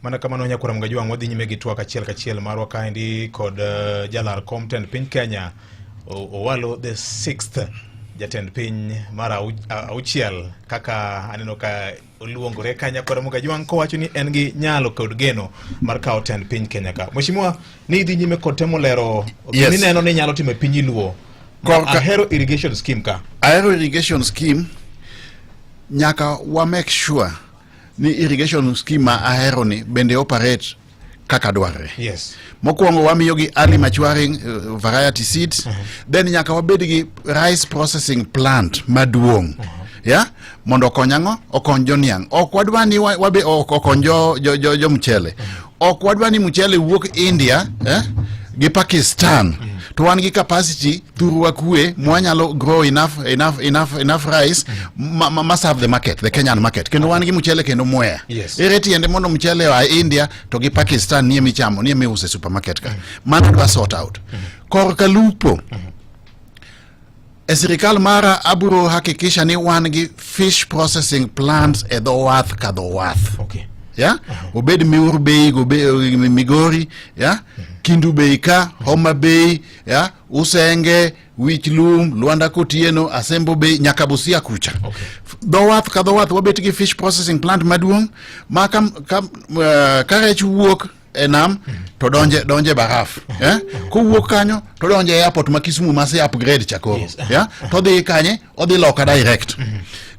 Mana kamano nyakwara Mgajwang', wadhi nyime gi twak achiel kachiel marwa kaendi kod jalar kom tend piny Kenya, Owalo the sixth, jatend piny mar auchiel kaka aneno ka oluongore ka nyakwara Mgajwang', kowacho ni en gi nyalo kod geno mar kawo tend piny Kenya ka. Mheshimiwa, ni idhi nyime kod temo lero gima ineno ni nyalo timo e piny Luo. Ahero irrigation scheme ka. Ahero irrigation scheme. Nyaka wa make sure ni irrigation scheme ma ahero ni bende operate kaka dwarre. Mokwongo wamiyogi early maturing variety seeds. Then nyaka wabed gi rice processing plant maduong', yeah? Mondo okony ang'o? Okony jo niang'. Ok wadwa ni wabe ok okony jo mchele. Ok wadwa ni mchele wuok India, eh, gi Pakistan, to wan gi capacity thurwa kwe mwanyalo grow enough rice ma serve the market, the Kenyan market, kendo wan gi mchele kendo Mwea. Ere tiende mondo mchele oa India to gi Pakistan nie michamo, nie miuse supermarket ka? Mano dwa sort out. Korka lupo, e sirikal mara abiro hakikisha ni wan gi fish processing plants e dho wath ka dho wath. Yeah? Obed Miur Bay, Migori, yeah? Kindu Bay ka, Homa Bay, yeah? Usenge, Wich Lum, Luanda Kotieno, Asembo Bay, nyaka Busia kucha. Dho wath ka dho wath wabet gi fish processing plant maduong' ma ka rech wuok e nam to donje baraf, eh? Kowuok kanyo to donje e airport ma Kisumu ma se upgrade cha koro, yeah? To dhi kanye? Odhi loka direct.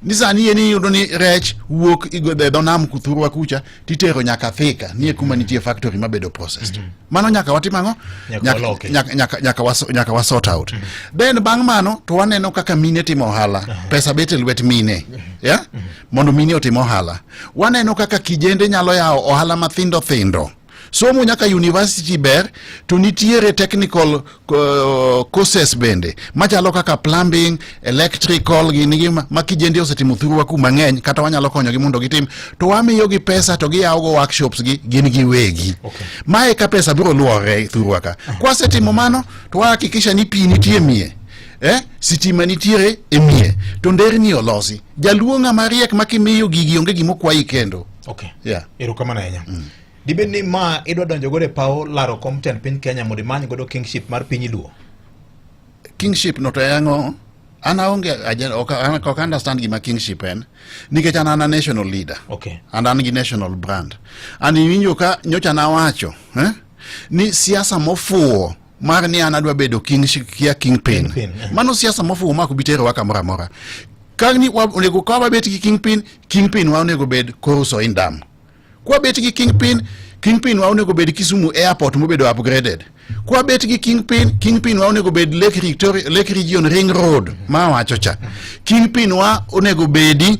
Ni sani en iyudo ni rech wuok e dho nam kuthurwa kucha titero nyaka Thika, nie kuma nitie factory mabedo processed. Mano nyaka watim ang'o? Nyaka waloki. Nyaka wa sort out. Then bang' mano to waneno kaka mine timo ohala. Pesa bet e lwet mine, yeah? Mondo mine otim ohala. Waneno kaka kijende nyalo yawo ohala mathindo thindo. Somo nyaka university ber, to nitiere technical courses bende machalo kaka plumbing, electrical, gini gi ma kijende osetimo thurwa ku mang'eny, kata wanyalo konyogi mondo gitim, to wamiyogi pesa to giyawogo workshops gi gin giwegi. Mae ka pesa biro luore thurwa ka. Kwasetimo mano to wahakikisha ni pi nitie mie, sitima nitiere e mie, to nderni olosi. Jaluo ng'ama riek ma kimiyo gigi onge gimokwayi kendo. Yeah. Erokamano ahinya. Dibed ni ma idwa donjo godo e paw laro kom tend piny Kenya mondo imany godo kingship mar piny Luo? Kingship no to en ang'o? An aonge ok understand gima kingship en, nikech an a national leader and an gi national brand. And iwinjo ka nyocha nawacho, eh, ni siasa mofuwo mar ni an adwa bedo king, kia kingpin. Kingpin, eh. Mano siasa mofuwo ma ok bi terowa kamoro amora. Ka ni onego ka wabet gi kingpin, kingpin wa onego bed Koru Soin Dam. Kwabet gi kingpin, kingpin wa onego bed Kisumu Airport mobedo upgraded. Kwabet gi kingpin, kingpin wa onego bed Lake Victoria, Lake Region Ring Road ma wacho cha. Kingpin wa onego bedi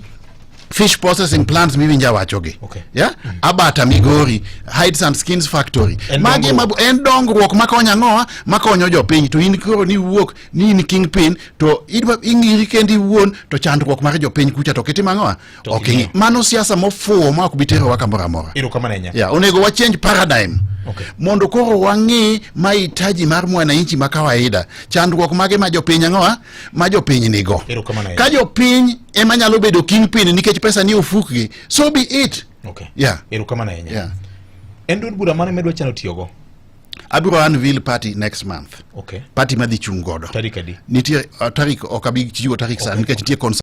fish processing plants miwinja wachogi. Yeah? Abata Migori, Hides and Skins Factory. En Magi dongruok. En dongruok makonyo ang'owa? Makonyo jopiny. To in koro ni wuok ni in kingpin to idwa ing'iri kendi iwuon, to chandruok mar jopiny kucha to kitimo ang'owa? To Ok ing'i. Mano siasa mofuwo ma ok bi terowa kamoro amora. Erokamano ahinya. Yeah, onego wa change paradigm. Mondo koro wang'i mahitaji mar mwananchi ma kawaida, chandruok mage ma jopiny ang'owa, ma jopiny nigo. Erokamano ahinya. Ka jopiny ema nyalo bedo kingpin nikech pesa ni ofukgi, so be it. Yeah. Erokamano ahinya. En duond bura mane midwa chano tiyogo? Abiro unveil party next month. Party madhi chung' godo. Tarik adi? Nitie tarik ok abi chiwo tarik sani nikech nitie